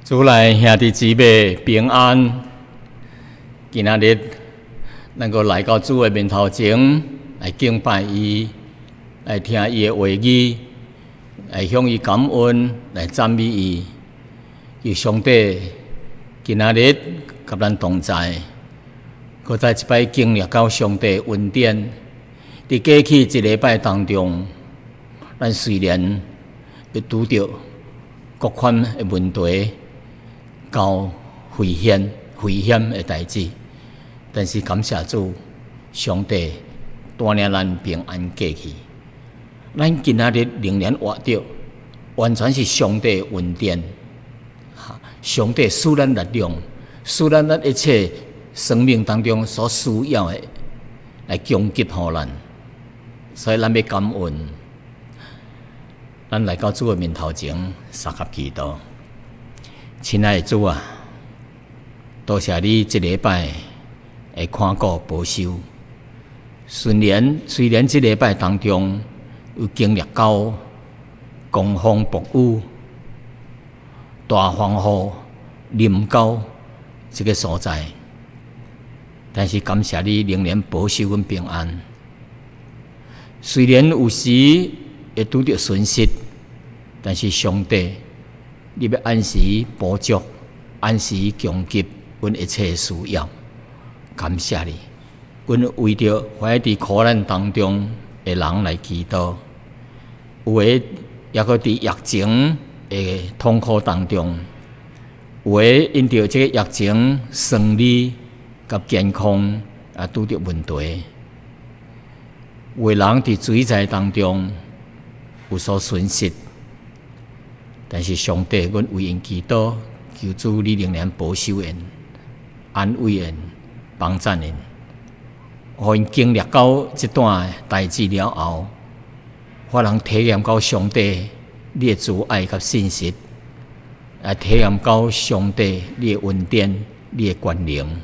主內兄弟姊妹平安。今仔日能夠來到主的面頭前來敬拜伊，來聽伊的話語，來向伊感恩，來讚美伊。求上帝今仔日佮咱同在，閣再一擺經歷到上帝恩典。佇過去一禮拜當中，咱雖然會拄著各款的問題，佮危險的代誌，但是感謝主，上帝帶領咱平安過去。咱今仔日仍然活著，完全是上帝的恩典。上帝賜咱力量，賜咱一切生命當中所需要的，來供給予咱。所以咱欲感恩，咱來到主的面頭前，相佮祈禱。親愛的主啊，多謝你這禮拜的看顧保守。雖然這禮拜當中有經歷到狂風暴雨、大風雨臨到這个所在，但是感謝你仍然保守阮平安。雖然有時會拄著損失，但是上帝，你欲按時補足，按時供給阮一切需要。感謝你，阮為著活佇苦難當中的人來祈禱，有的猶閣佇疫情的痛苦當中，有的因著這个疫情生理佮健康啊拄著問題，有的人佇水災當中有所損失，但是上帝，阮為𪜶祈禱，求主你仍然保守𪜶、安慰𪜶、幫贊𪜶，予𪜶經歷到這段代誌了後，予人體驗到上帝你的慈愛佮信實，來體驗到上帝你的恩典、你的權能。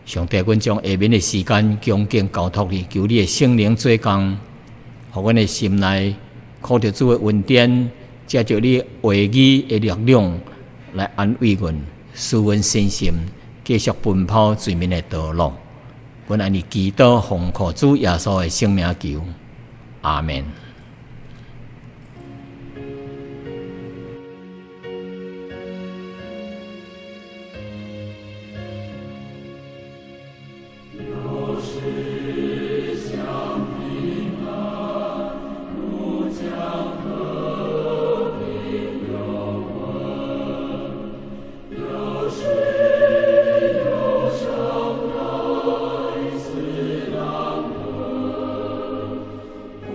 上帝，阮將下面的時間恭敬交託你，求你的聖靈做工，予阮的心內靠著主的恩典，藉著你話語的力量來安慰阮，使阮信心繼續奔跑前面的道路。阮按呢祈禱，奉靠主耶穌的聖名求，阿們。有時想平安，如將和平有問。有時憂傷來似難吞，不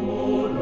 若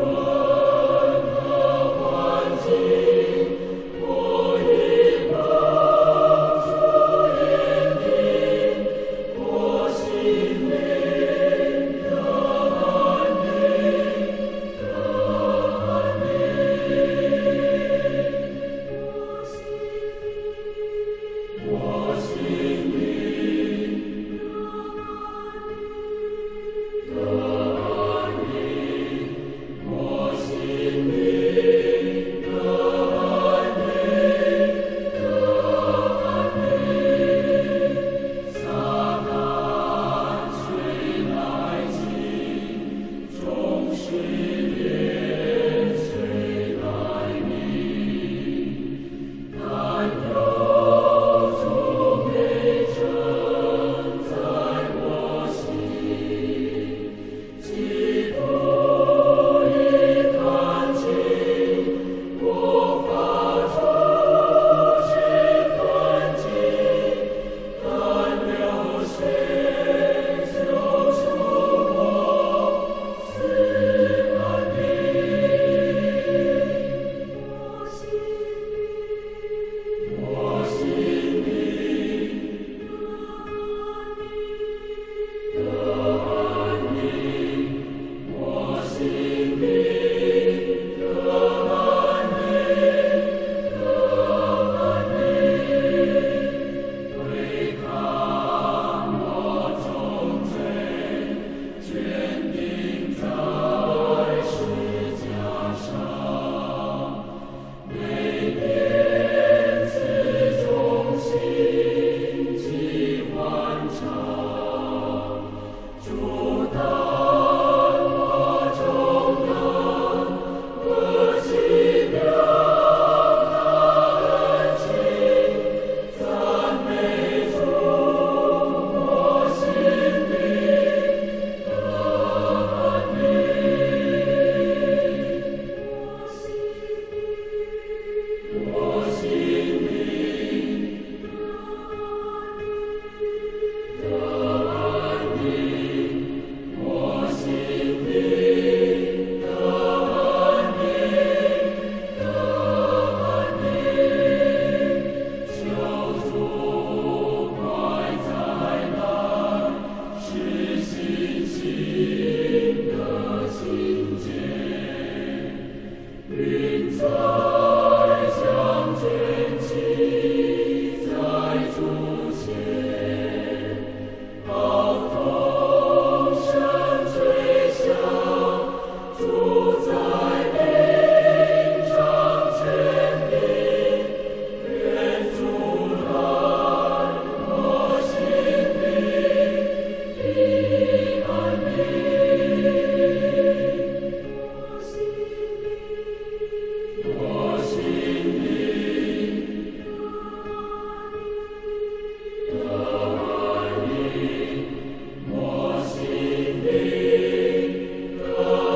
得安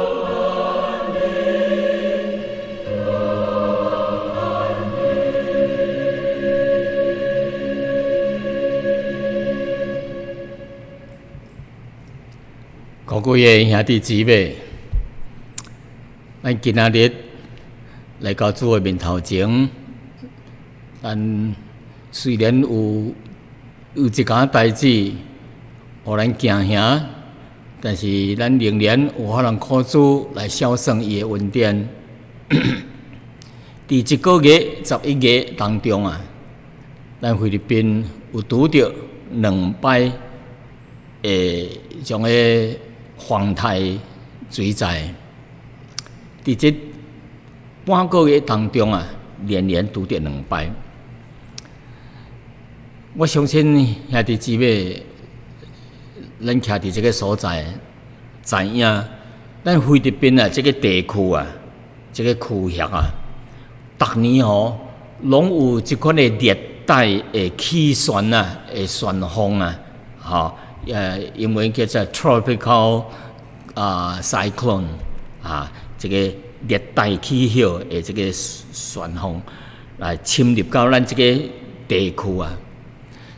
寧，得安寧。可貴的兄弟姊妹，咱今仔日來到主的面頭前，咱雖然有一寡代誌，予咱驚嚇，但是咱仍然有可能靠主來數算伊的恩典。佇這個月11月當中啊，咱菲律賓有拄著兩擺的種个風颱水災。佇這半個月當中啊，連連拄著兩擺。我相信兄弟姊妹，咱徛佇這个所在，知影咱菲律賓啊，這个地區啊，這个區域啊，逐年吼攏有這款的熱帶的氣旋啊，的旋風啊，吼，英文叫做 tropical cyclone 啊，這个熱帶氣候的這个旋風來侵入到咱這个地區啊。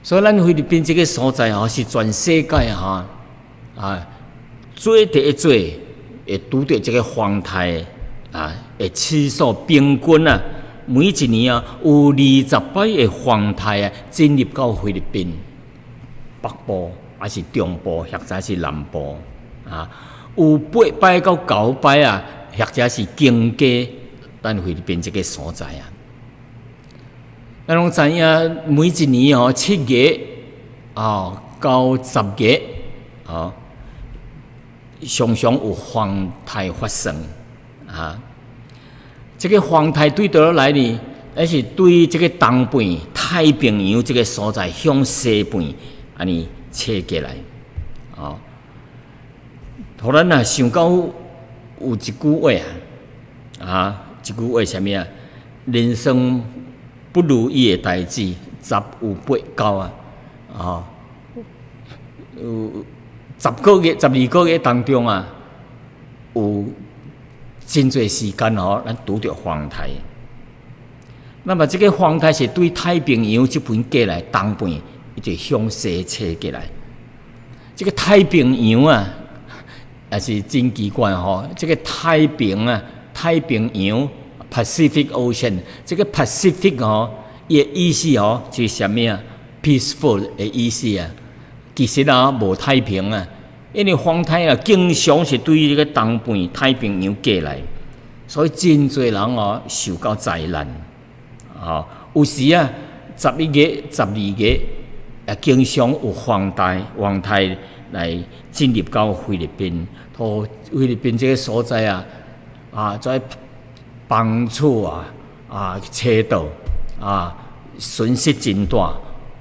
所以咱菲律賓這个所在吼，是全世界吼啊，最第一濟會拄著這个風颱啊，會次數平均啊，每一年啊有20擺的風颱啊進入到菲律賓北部，還是中部，或者是南部啊，有8擺到9擺啊，或者是經過咱菲律賓這个所在啊。咱攏知影，每一年吼7月啊到10月啊，常常有風颱發生啊。這个風颱對佗來呢？還是對這个東邊太平洋這个所在向西邊按呢吹過來，哦。予咱啊想到有一句話啊，啊，這句話啥物啊？人生不如意的代誌十有八九啊，哦，有10個月、12個月當中啊，有真濟時間吼，咱拄著風颱。那麼這个風颱是對太平洋這邊過來，東邊伊就向西吹過來。這个太平洋啊，也是真奇怪吼。這个太平啊，太平洋（Pacific Ocean），這个 Pacific 吼，伊的意思吼就是啥物啊？Peaceful 的意思啊。其實啊，無太平啊，因為風颱啊，經常是對這个東邊太平洋過來，所以真濟人哦受到災難。哦，有時啊，11月、12月也經常有風颱、風颱來進入到菲律賓，予菲律賓這个所在啊，啊，在房厝啊，啊，車道啊，損失真大，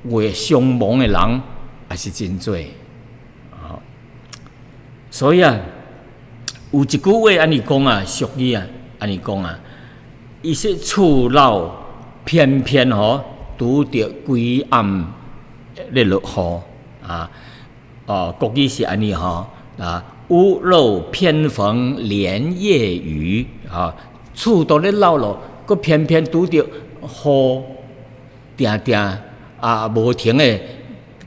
有的傷亡的人也是真濟。啊，所以啊，有一句話按呢講啊，俗語啊，按呢講啊，伊說厝老偏偏吼拄著規暗咧落雨啊！哦，國語是按呢吼啊，屋漏偏逢連夜雨啊，厝都咧漏咯，閣偏偏拄著雨，定定啊無停的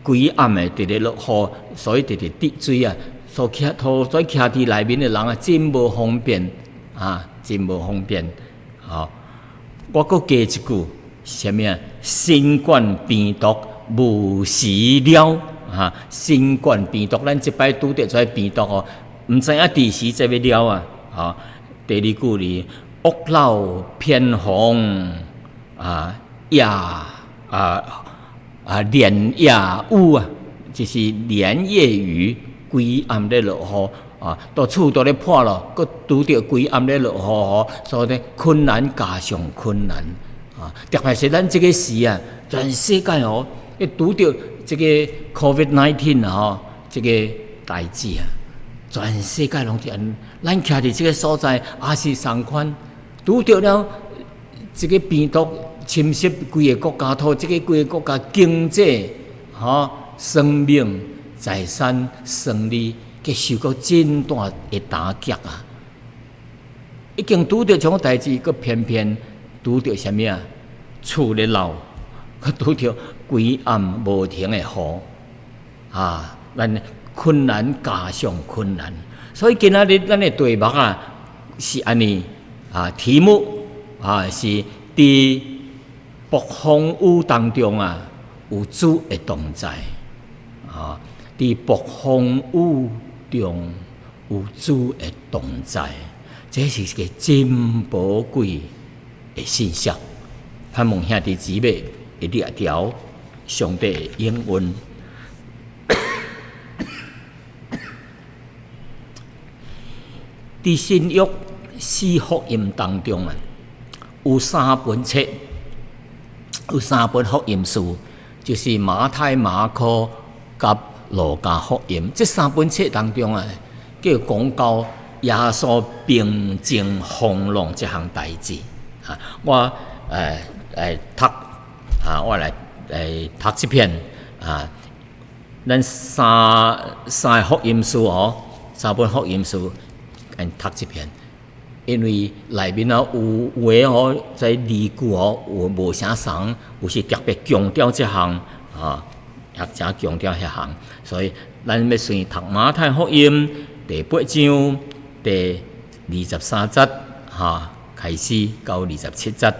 規暗的佇咧落雨，所以直直滴水啊，所徛所以徛佇內面的人啊，真無方便啊，真無方便，吼。我閣加一句，啥物啊？新冠病毒無時了啊！新冠病毒，咱這擺拄著這病毒哦，毋知影佇時才欲了啊！吼，第二句呢，屋漏偏逢啊夜啊啊連夜雨啊，就是連夜雨，規暗咧落雨啊，都厝都咧破咯，閣拄著規暗咧落雨吼，所以呢，困難加上困難啊！特別是咱這个時啊，全世界哦，會拄著這个 COVID-19 吼，這个代誌啊，全世界攏是按呢。咱徛佇這个所在也是仝款，拄著了這个病毒侵襲規个國家，予這个規个國家經濟、吼生命、財產、生理。佮受到真大的打擊啊！已經拄著這種代誌，閣偏偏拄著啥物啊？厝咧漏，閣拄著規暗無停的雨啊！咱困難加上困難，所以今仔日咱的題目啊是按呢啊，題目啊是佇暴風雨當中啊，有主的同在啊！佇暴風雨中有主的同在，這是一個真寶貴的信息。盼望兄弟姊妹會掠著上帝的應允。佇新約四福音當中啊，有三本冊，有三本福音書，就是馬太、馬可佮路加福音。這三本冊當中啊，叫講到耶穌平靜風浪這項代誌。啊，我讀啊，我來讀這篇啊，咱三个福音書哦，三本福音書，咱讀這篇，因為內面啊有有的哦，在字句哦有無啥仝，有時特別強調這項啊，或者強調彼項，所以咱欲先讀馬太福音第八章第二十三節哈開始到二十七節。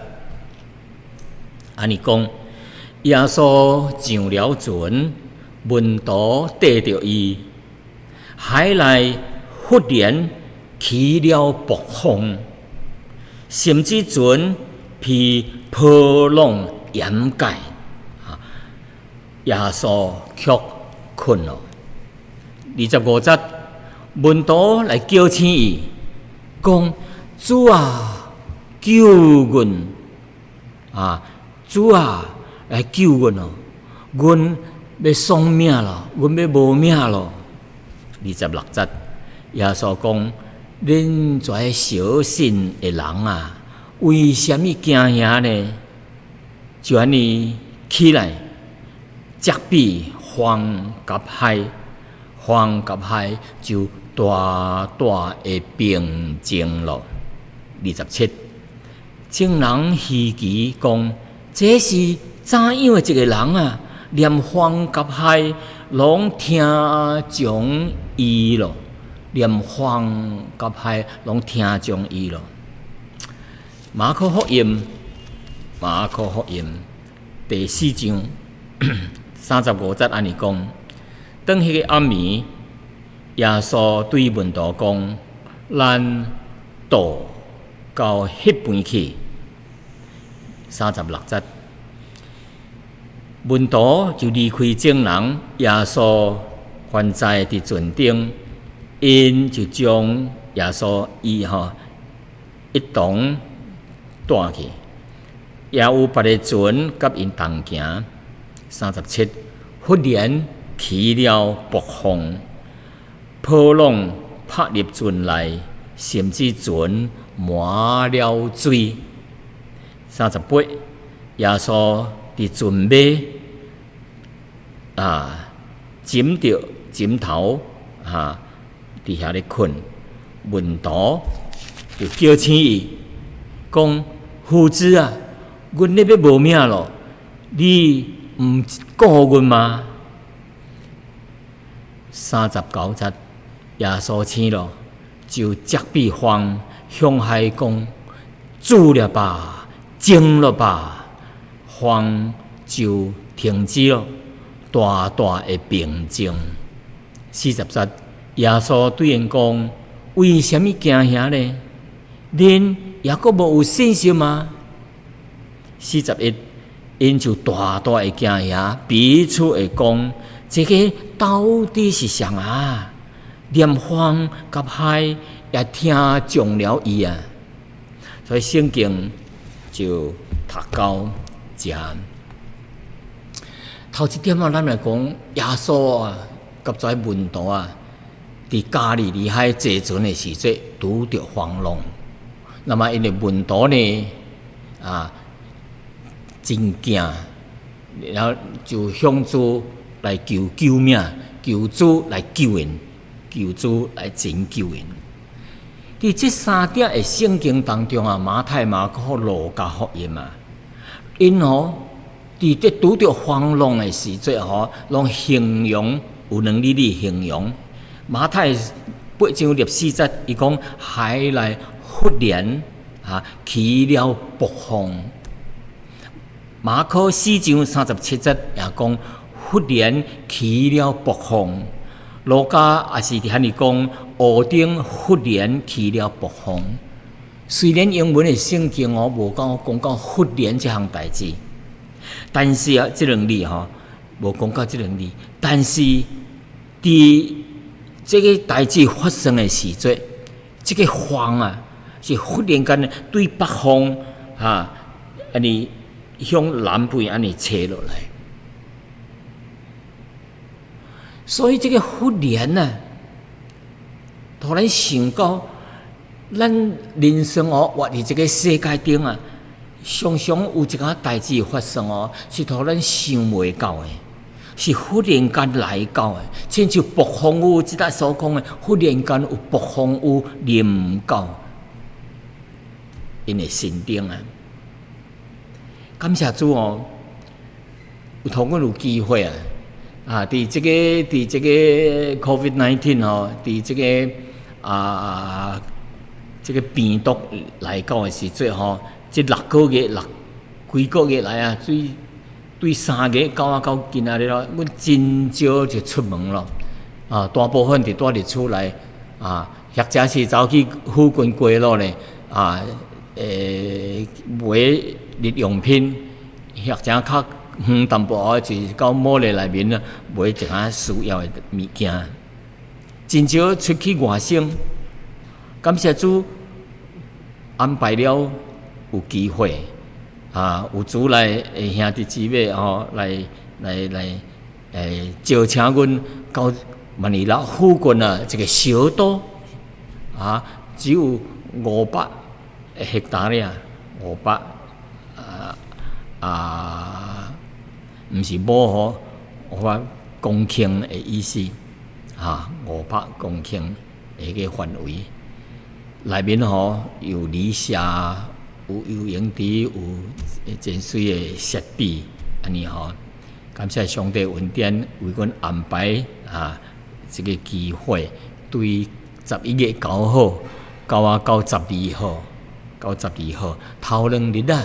按呢講，耶穌上了船，門徒綴著伊，海內忽然起了暴風，甚至船被波浪掩蓋，耶穌卻睏囉。二十五節，門徒來叫醒伊，講：主啊，救阮！啊，主啊，來救阮哦！阮欲喪命囉，阮欲無命囉。二十六節，耶穌講：恁這小信的人啊，為啥物驚嚇呢？就按呢起來，責備風佮海，風佮海就大大的平靜囉。二十七，眾人稀奇講：這是怎樣的一個人啊？連風佮海攏聽從伊囉，連風佮海攏聽從伊囉。馬可福音，馬可福音第四章三十五節按呢講：當彼个暗暝，耶穌對門徒講：咱渡到彼邊去。三十六節，門徒就離開眾人，耶穌還在佇船頂，𪜶就將耶穌伊吼一同帶去，也有別个船佮𪜶同行。三十七，忽然起了暴風，波浪拍入船內，甚至船滿了水。三十八，耶穌佇船尾啊，枕著枕頭啊，佇遐咧睏，門徒就叫醒伊，講：夫子啊，阮咧欲無命囉，你毋顧阮嗎？三十九節，耶穌醒囉，就責備風向海講：住了吧，靜了吧，風就停止囉，大大的平靜。四十節，耶穌對𪜶講：為啥物驚嚇呢？恁猶閣無有信心嗎？四十一，𪜶就大大的驚嚇，彼此會講：這个到底是誰啊？連風佮海也聽從了伊啊！所以聖經就讀到遮。頭一點啊，咱來講耶穌啊，佮這門徒啊，佇加利利海坐船的時陣，拄著風浪。那麼𪜶的門徒呢，啊，真驚，然後就向主來求救命，求主來救𪜶。求主來拯救𪜶。佇這三節的聖經當中啊，馬太、馬可、路加福音啊，𪜶吼佇這拄著風浪的時陣吼，攏形容有兩字字形容。馬太八章24節，伊講海內忽然啊起了暴風。馬可四章37節也講忽然起了暴風。路加也是按呢講，湖頂忽然起了暴風。雖然英文的聖經哦無講講到忽然這項代誌，但是啊，這兩字吼無講到這兩字，但是佇這個代誌發生的時陣，這個風啊是忽然間對北方啊，按呢向南邊按呢吹落來。所以這個忽然啊，予咱想到，咱人生哦，活佇這個世界頂啊，常常有一寡代誌發生哦，是予咱想袂到的，是忽然間來到的，親像暴風雨，這搭所講的，忽然間有暴風雨臨到𪜶的身頂啊！感謝主哦，有予阮有機會啊！啊！佇這個 COVID-19 吼，佇這個啊，這個病毒來到的時陣吼，這六個月六幾個月來啊，對對三月到啊到今仔日咯，阮真少就出門咯。啊，大部分佇蹛佇厝內啊，或者是走去附近街路咧啊，買日用品，或者較遠淡薄仔，就是到 mall 內面啊，買一寡需要的物件。真少出去外省，感謝主安排了有機會啊，有主內的兄弟姊妹吼，來來來，招請阮到馬尼拉附近啊，一個小島啊，只有500 hectare 爾，五百啊啊，毋是畝吼，500公頃的意思，啊，500公頃的個範圍，內面吼有旅社，有游泳池，有真媠的設備，按呢吼，感謝上帝恩典為阮安排啊，這個機會，對11月9號到啊到十二號，到十二號頭兩日啊，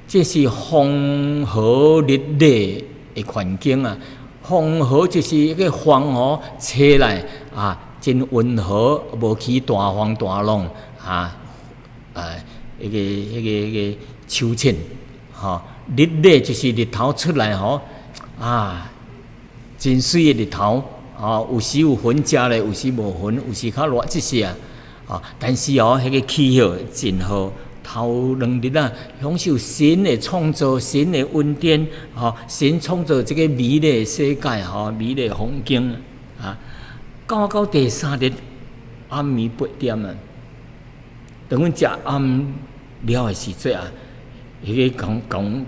這是風和日麗的環境啊！風和就是一個風吼吹來啊，真溫和，無起大風大浪啊，啊，彼個、彼個、彼個秋淺吼，日麗就是日頭出來吼啊，真媠的日頭吼，有時有雲遮咧，有時無雲，有時較熱一些啊，但是哦，彼個氣候真好。頭兩日啊，享受神的創造，神的恩典，吼，神創造這個美麗的世界，吼，美麗風景啊。到第三日暗暝八點啊，當阮食暗了的時陣啊，彼個講講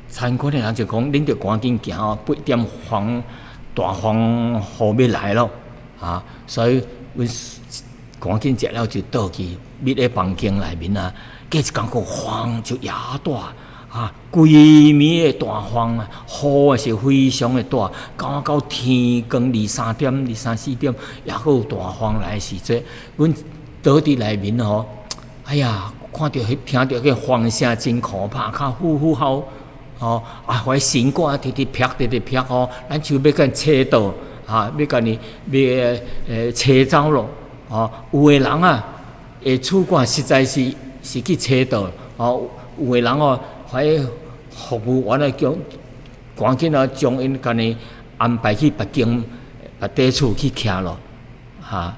參觀的人就講，恁著趕緊行哦，八點風大風雨欲來咯，啊，所以阮趕緊食了就倒去，入咧房間內面啊。過一工閣風就也大啊！規暝的大風啊，雨是非常的大，到到天光二三點、二三四點，抑閣有大風來的時陣，阮倒佇內面吼，哎呀，看著彼聽著彼風聲真可怕，較呼呼吼，吼啊，彼神掛直直劈直直劈吼，咱像欲共吹倒，啊，欲共伊欲吹走咯，吼，有的人啊，的厝掛實在是。是去吹倒，吼，有的人哦，彼服務員啊，將趕緊啊，將𪜶共伊安排去別間別塊厝去徛咯，哈，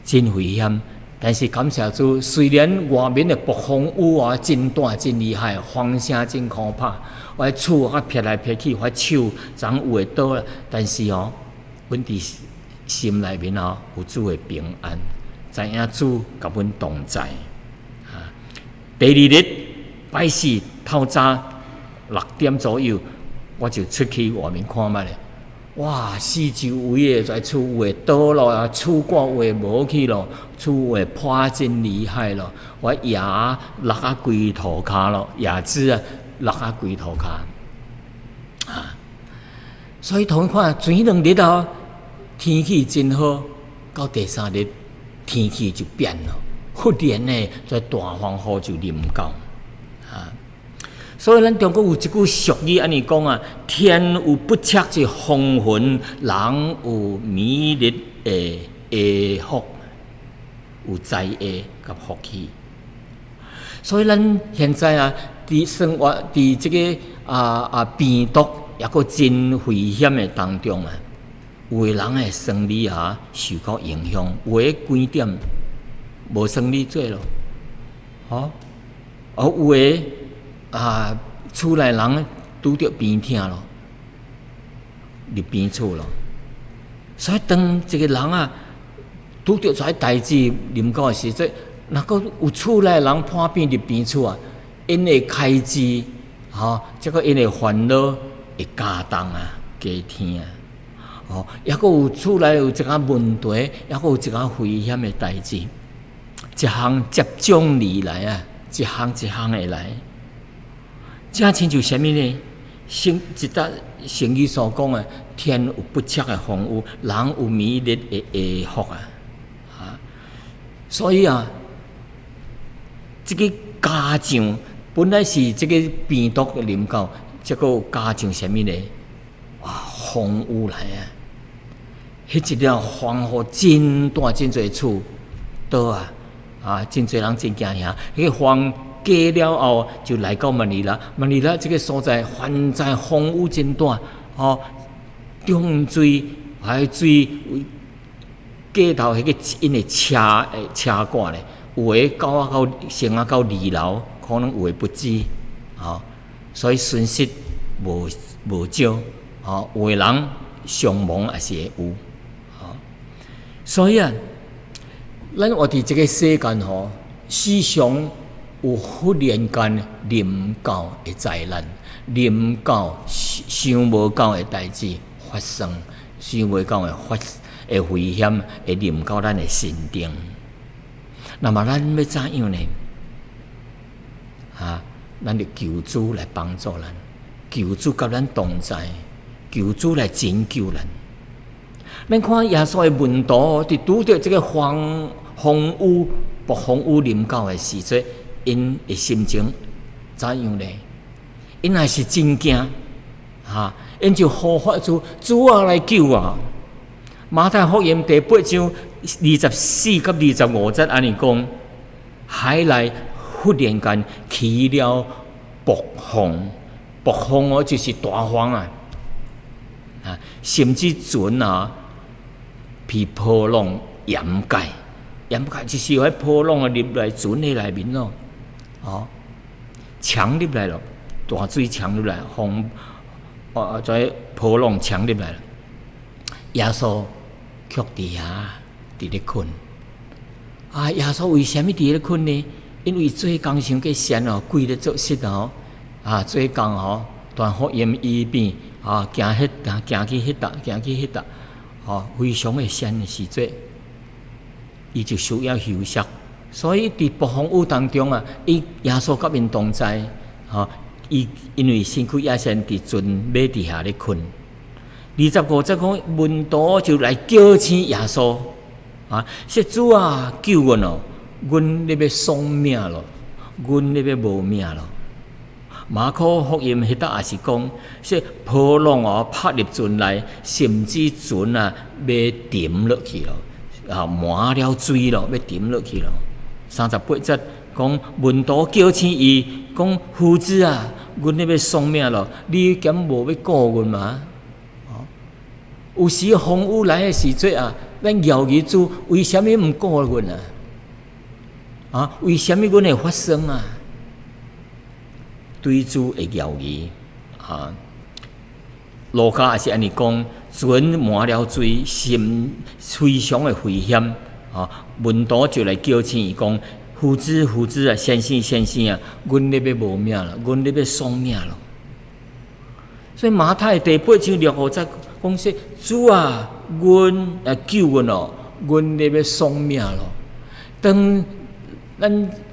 真危險。但是感謝主，雖然外面的暴風雨啊真大真厲害，風聲真可怕，彼厝啊撇來撇去，彼樹總有會倒啦。但是哦，阮佇心內面哦有主的平安，知影主共阮同在。第二日拜四透早6點左右，我就出去外面看覓咧。哇！四周圍的在厝有的倒咯，啊，厝蓋有的無去咯，厝有的破真厲害咯，我葉落啊規塗跤咯，葉子啊落啊規塗跤啊！所以同看前兩日啊，天氣真好，到第三日天氣就變咯，忽然呢，這大風雨就臨到啊！所以咱中國有一句俗語按呢講啊：天有不測之風雲，人有暝日的禍福，有災禍佮福氣。所以咱現在啊，佇生活佇這个病毒抑閣真危險的當中啊，有的人的生理啊受到影響，有的關店無生理做咯，吼，啊有的啊，厝內人拄著病痛咯，入病厝咯。所以當一個人啊拄著這代誌臨到的時陣，若閣有厝內人破病入病厝啊，𪜶的開支，吼，這個𪜶的煩惱會加重啊，加添啊，吼，抑閣有厝內有一寡問題，抑閣有一寡危險的代誌，一項接踵而來啊，一項一項會來。這親像啥物呢？成一搭成語所講的，天有不測的風雨，人有暝日的禍福啊！啊，所以啊，這个加上本來是這个病毒臨到，這個加上啥物呢？哇，風雨來啊！彼一了風雨真大，真濟厝倒啊！啊，真濟人真驚嚇，彼个風過了後就來到馬尼拉，馬尼拉這个所在凡在風雨真大，吼，中水還水過頭彼个𪜶的車的車蓋咧，有的到啊到升啊到二樓，可能有的不止，吼，所以損失無無少，吼，有的人傷亡也是會有，吼，所以啊，咱活佇這个世間吼，時常有忽然間臨到的災難，臨到想無到的代誌發生，想袂到的發的危險會臨到咱的身頂。那麼咱欲怎樣呢？啊，咱就求主來幫助咱，求主佮咱同在，求主來拯救咱。咱看耶穌的門徒，佇拄著這个風風雨、暴風雨臨到的時陣，𪜶的心情怎樣呢？𪜶也是真驚，哈！𪜶就呼喚主，主啊來救我！馬太福音第八章24佮25節按呢講，海內忽然間起了暴風，暴風哦就是大風啊！啊，甚至船啊被波浪掩蓋，掩蓋就是彼波浪啊入來船的內面咯，哦，衝入來咯，大水衝入來，風哦，這波浪衝入來了，耶穌卻佇遐佇咧睏。啊，耶穌為啥物佇咧睏呢？因為做工傷過跣哦，規日做穡哦，啊，做工吼，傳福音醫病啊，行彼搭，行去彼搭，行去彼搭，吼，非常的跣的時陣，伊就需要休息。所以佇暴風雨當中啊，伊耶穌佮𪜶同在，吼，伊因為身軀也跣，佇船尾佇遐咧睏。25節講，門徒就來叫醒耶穌，啊，說主啊，救阮哦！阮咧欲喪命咯，阮咧欲無命咯。馬可福音彼搭也是講，說波浪哦拍入船內，甚至船啊欲沉落去咯，啊滿了水咯，欲沉落去咯。38節講，門徒叫醒伊，講夫子啊，阮咧欲喪命咯，你敢無欲顧阮嗎？有時風雨來的時陣啊，咱搖疑主為啥物毋顧阮啊？啊，為啥物阮會發生啊？對主會搖疑啊。路加也是按呢講，船滿了水，心非常的危險啊。門徒就來叫醒伊講：夫子，夫子啊，先生，先生啊，阮咧欲無命了，阮咧欲喪命了。所以馬太第八章6節講說主啊，阮來救阮哦，阮咧欲喪命咯。當咱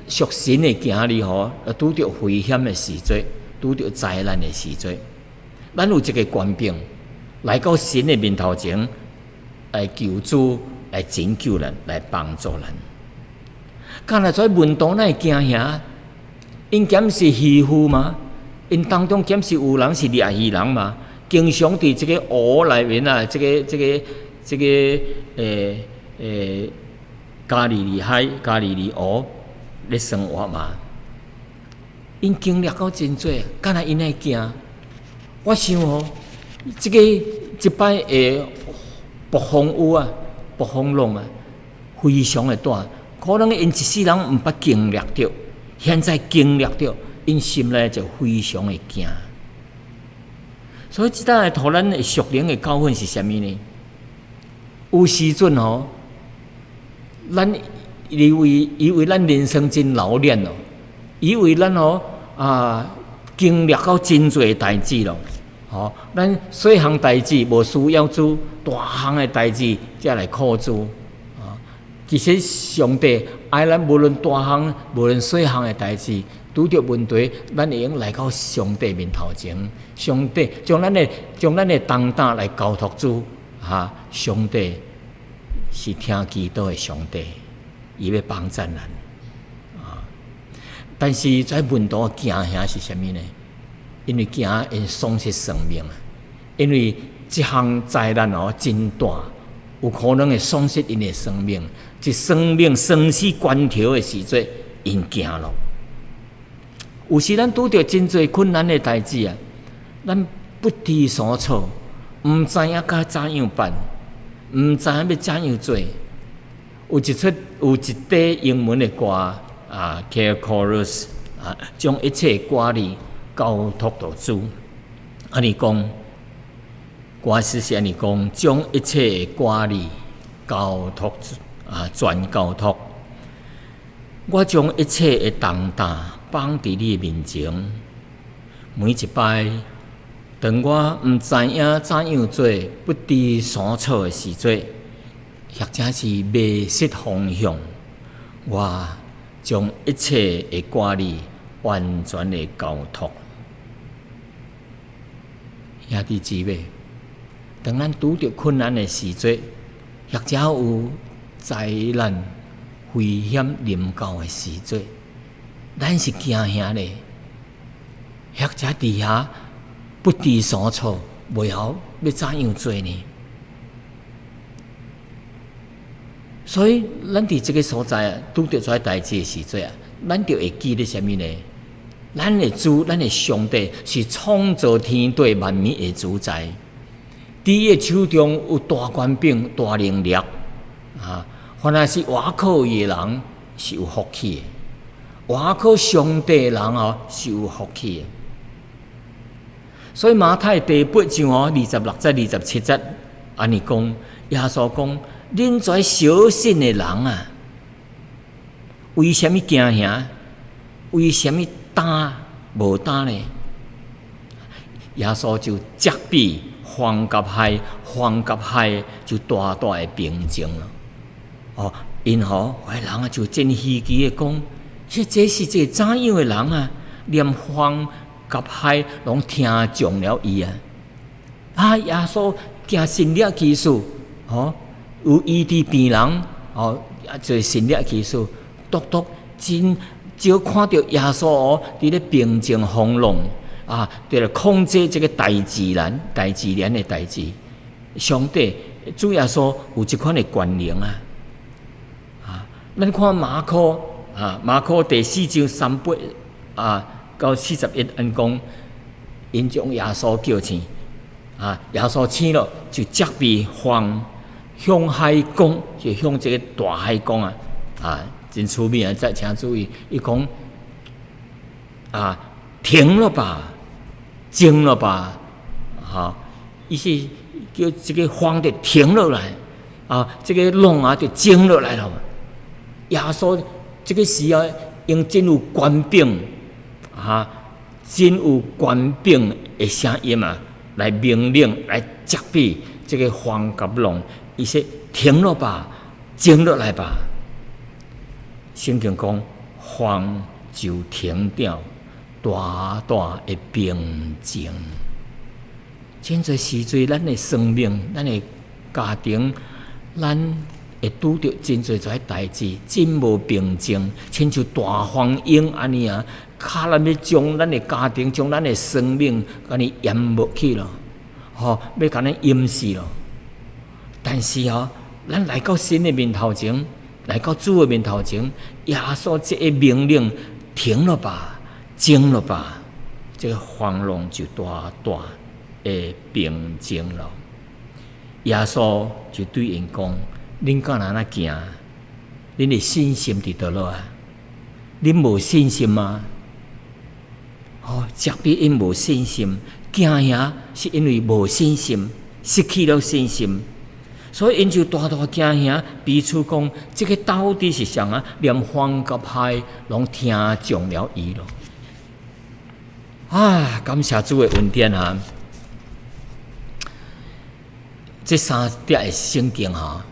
屬神的囝兒吼，拄著危險的時陣，拄著災難的時陣，咱有一个權柄來到神的面頭前來求主來拯救咱，來幫助咱。敢若這門徒哪會驚嚇？𪜶敢是漁夫嗎？𪜶當中敢是有人是獵魚人嗎？經常佇這个湖內面啊，這个加利利海、加利利湖咧生活嘛？𪜶經歷過真濟，敢若𪜶會驚？我想吼，這个這擺的暴風雨啊、暴風浪啊，非常的大，可能𪜶一世人毋捌經歷著，現在經歷著，𪜶心內就非常的驚。所以，這搭予咱的屬靈的教訓是啥物呢？有時陣吼，咱以為咱人生真老練咯，以為咱吼啊經歷過真濟代誌咯，吼，咱細項代誌無需要主，大項的代誌才來靠主。啊，其實上帝愛咱，無論大項，無論細項的代誌，拄著問題，咱會用來到上帝面頭前。上帝將咱的重擔來交託主，哈！上帝是聽祈禱的上帝，伊欲幫贊咱啊！但是這門徒驚嚇是啥物呢？因為驚𪜶喪失生命啊！因為這項災難哦真大，有可能會喪失𪜶的生命。這生命生死關頭的時陣，𪜶驚咯。有時咱拄著真濟困難的代誌啊，咱不知所措，毋知影該怎樣辦，毋知影欲怎樣做。有一塊英文的歌啊，Care Chorus 啊，將一切掛慮交託予主。按呢講，歌詞是按呢講，將一切掛慮交託啊，全交託。我將一切的重擔放佇你的面前，每一擺，當我毋知影怎樣做，不知所措的時陣，或者是迷失方向，我將一切的掛慮完全的交託。兄弟姊妹，當咱拄著困難的時陣，或者有災難危險臨到的時陣，咱是驚嚇咧，或者佇遐不知所措，袂曉欲怎樣做呢？所以，咱佇這个所在啊，拄著這代誌的時陣啊，咱就會記得啥物呢？咱的主，咱的上帝是創造天地萬物的主宰，佇伊的手中有大權柄、大能力啊！凡若是倚靠伊的人是有福氣的，倚靠上帝的人哦是有福氣的。所以馬太第八章哦，26節、27節，按呢講，耶穌講：恁這小信的人啊，為啥物驚嚇？為啥物膽無膽呢？耶穌就責備風佮海，風佮海就大大的平靜了。哦，𪜶吼，彼人啊就真稀奇的講：這是一個怎樣的人啊？連風佮海攏聽從了伊啊！啊，耶穌行神蹟奇事，吼，有醫治病人，吼，做神蹟奇事，獨獨真少看著耶穌哦，佇咧平靜風浪啊，佇咧控制這个大自然、大自然的代誌。上帝主耶穌有這款的權能啊！啊，咱看馬可啊，馬可第四章38啊到41，按講，𪜶將耶穌叫醒，啊，耶穌醒了就責備風向海講，就向這个大海講啊，啊，真出名啊！再請注意，伊講啊，停了吧，靜了吧，哈，伊是叫這个風就停落來，啊，這个浪啊就靜落來了。耶穌這个時候用真有權柄，啊，真有權柄的聲音啊，來命令來責備這個風佮浪，伊說停落吧，靜落來吧。聖經講風就停掉，大大的平靜。真濟時陣，咱的生命、咱的家庭，咱會拄著真濟這代誌，真無平靜，親像大風湧按呢啊，較咱欲將咱的家庭、將咱的生命，按呢淹沒去咯，吼，欲共咱淹死咯。但是吼，咱來到神的面頭前，來到主的面頭前，耶穌這个命令停了吧，靜了吧，這個風浪就大大的平靜了。耶穌就對𪜶講：恁敢若按呢驚？恁的信心佇佗落啊？恁無信心嗎？哦，責備𪜶無信心，驚嚇是因為無信心，失去了信心，所以𪜶就大大驚嚇，彼此講：這個到底是誰啊？連風佮海攏聽從了伊咯。啊，感謝主的恩典啊！這三節的聖經哈，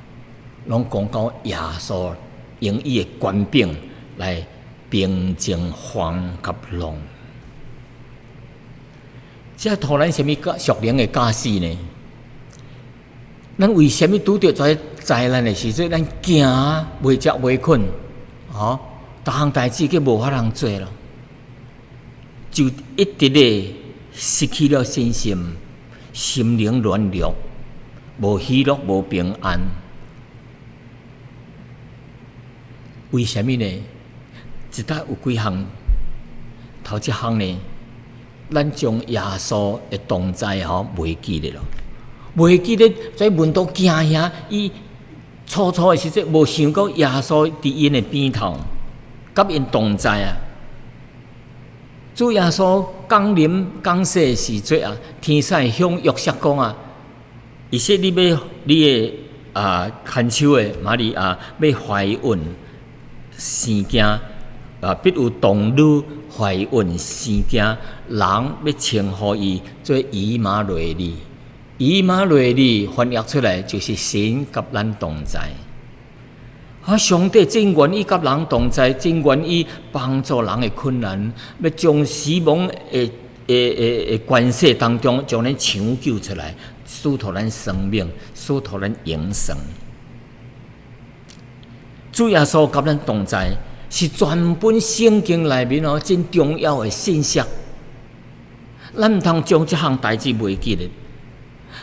攏講到耶穌用伊的權柄來平靜風佮浪。這予咱啥物屬靈的教示呢？咱為啥物拄著這災難的時陣，咱驚袂食袂睏，吼，逐項代誌閣無法通做咯，就一直咧失去了信心，心靈軟弱，無喜樂，無平安。為啥物呢？一搭有幾項，頭一項呢，咱將耶穌的同在吼袂記得咯，袂記得，這門徒驚嚇，伊初初的時陣無想到耶穌佇𪜶的邊頭，佮𪜶同在啊。主耶穌降臨降世的時陣啊，天使向約瑟講啊，伊說你欲你的啊牽手的瑪利亞欲懷孕生囝啊，必有童女懷孕生囝，人欲稱呼伊做以馬內利。以馬內利翻譯出來就是神佮咱同在。啊！上帝真願意佮人同在，真願意幫助人的困難，欲將死亡的的的的權勢當中將咱搶救出來，賜予咱生命，賜予咱永生。主耶穌佮咱同在，是全本聖經內面哦真重要的信息。咱毋通將這項代誌袂記得。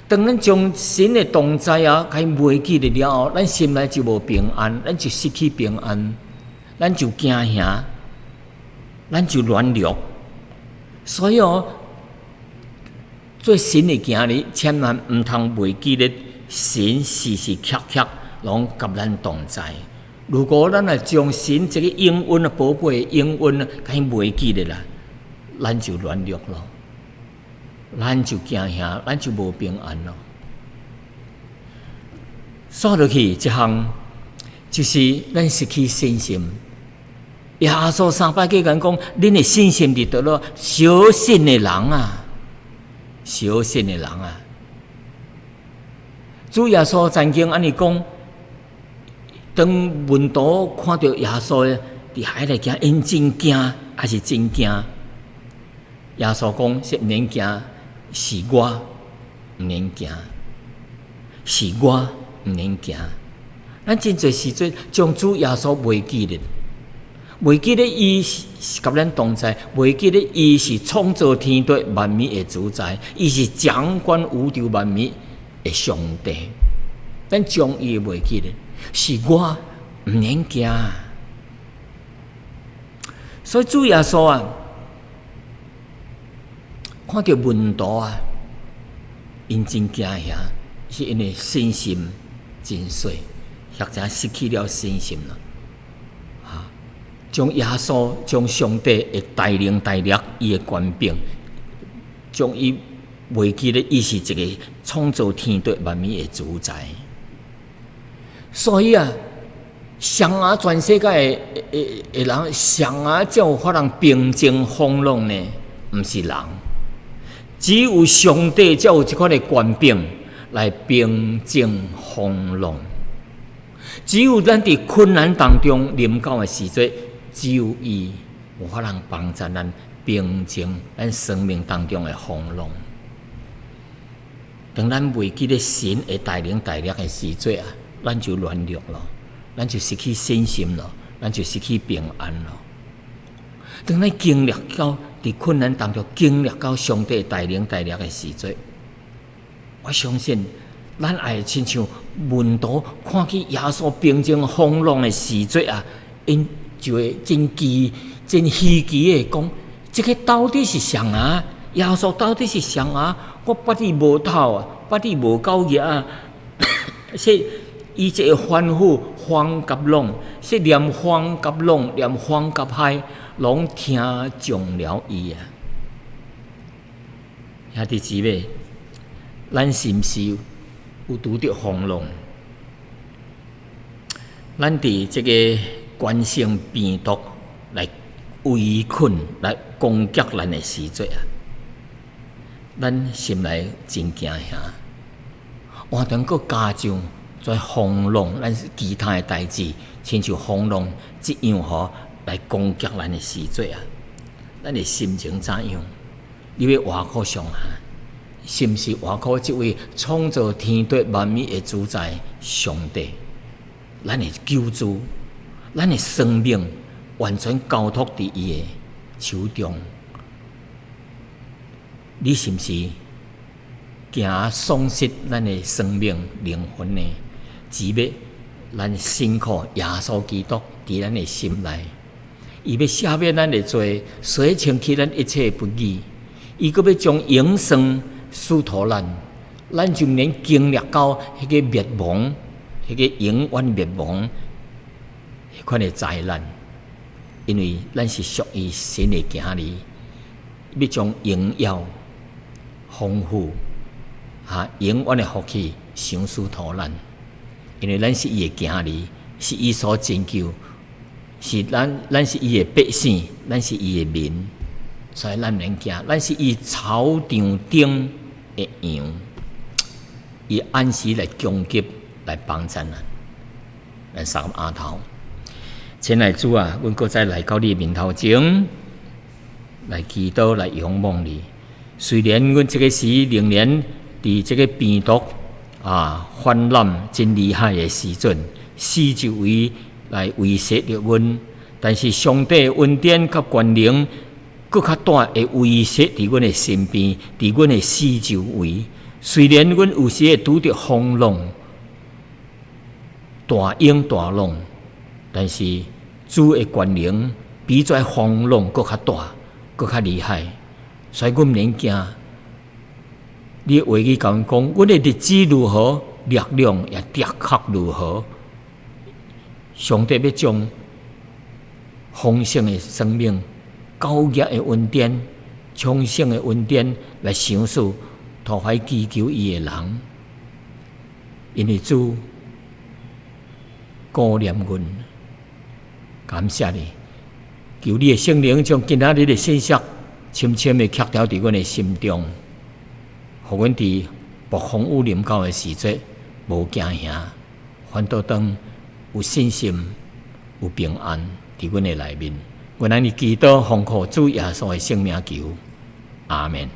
當咱將神的同在啊，共伊袂記得了後，咱心內就無平安，咱就失去平安，咱就驚嚇，咱就軟弱。所以哦，做神的囝兒，千萬毋通袂記得神時時刻刻攏佮咱同在。如果咱若將神這个應允啊，寶貝的應允啊，共伊袂記得啦，咱就軟弱咯，咱就驚嚇，咱就無平安咯。煞落去這項，就是咱失去信心。耶穌三擺過共講，恁的信心佇佗落？小信的人啊，小信的人啊！主耶穌曾經按呢講，當門徒看著耶穌佇海內行，𪜶真驚，也是真驚。耶穌講：說毋免驚，是我，毋免驚，是我，毋免驚。咱真濟時陣將主耶穌袂記得，袂記得伊是佮咱同在，袂記得伊是創造天地萬物的主宰，伊是掌管宇宙萬物的上帝。咱將伊袂記得，是我毋免驚。所以主耶穌啊，看著門徒啊，𪜶真驚嚇，是因為信心真細，或者失去了信心啦。啊，將耶穌、將上帝的大能大力、伊的權柄，將伊袂記得，伊是一个創造天地萬物的主宰。所以啊，誰啊，全世界的的的人，誰啊，才有法通平靜風浪呢？毋是人，只有上帝才有這款的權柄，來平靜風浪。只有咱佇困難當中臨到的時陣，只有伊有法通幫助咱平靜咱生命當中的風浪。當咱袂記得神的帶領帶領的時陣啊，咱就軟弱咯，咱就失去信心咯，咱就失去平安咯。當咱經歷到佇困難當中，經歷到上帝帶領帶領的時陣，我相信咱會親像門徒看見耶穌平靜風浪的時陣啊，𪜶就會真奇、真稀奇的講：這个到底是誰啊？耶穌到底是誰啊？我捌伊無頭啊，捌伊無夠額啊！說伊這个吩咐風佮浪，說連風佮浪，連風佮海，攏聽從了伊啊！兄弟姊妹，咱是毋是有拄著風浪？咱佇這个冠狀病毒來圍困、來攻擊咱的時陣啊，咱心內真驚嚇，完全閣加上這風浪，咱其他的代誌，親像風浪這樣吼來攻擊咱的時陣啊，咱的心情怎樣？你欲倚靠誰啊？是毋是倚靠這位創造天地萬物的主宰上帝？咱的救主，咱的生命完全交託佇伊的手中。你是毋是驚喪失咱的生命靈魂呢？只欲咱信靠耶穌基督佇咱的心內，伊欲赦免咱的罪，洗清去咱一切不義，伊閣欲將永生賜予咱，咱就免經歷到彼个滅亡，彼个永遠滅亡彼款的災難，因為咱是屬於神的囝兒，欲將榮耀豐富、哈永遠的福氣賞賜予咱，因為咱是伊的囝兒，是伊所拯救，是咱咱是伊的百姓，咱是伊的民，所以咱免驚，咱是伊草場頂的羊，伊按時來供給來幫助咱，咱三個阿頭。親愛主啊，阮閣再來到你面頭前，來祈禱，來仰望你。雖然阮這个時仍然佇這个病毒啊泛濫真厲害的時陣，四周圍來威脅著阮，但是上帝恩典佮權能閣較大會威脅佇阮的身邊，佇阮的四周圍。雖然阮有時會拄著風浪、大湧大浪，但是主的權能比這風浪閣較大、閣較厲害，所以阮毋免驚。你的話語共阮講，阮的日子如何，力量也的確如何。上帝欲將豐盛的生命、高額的恩典、充盛的恩典來賞賜，予懷祈求伊的人，因為主顧念阮，感謝你，求你的聖靈將今仔日的信息深深的刻條佇阮的心中，予阮佇暴風雨臨到的時陣無驚嚇，反倒當有信心、有平安佇阮的內面。阮按呢祈禱，奉靠主耶穌的聖名求，阿門。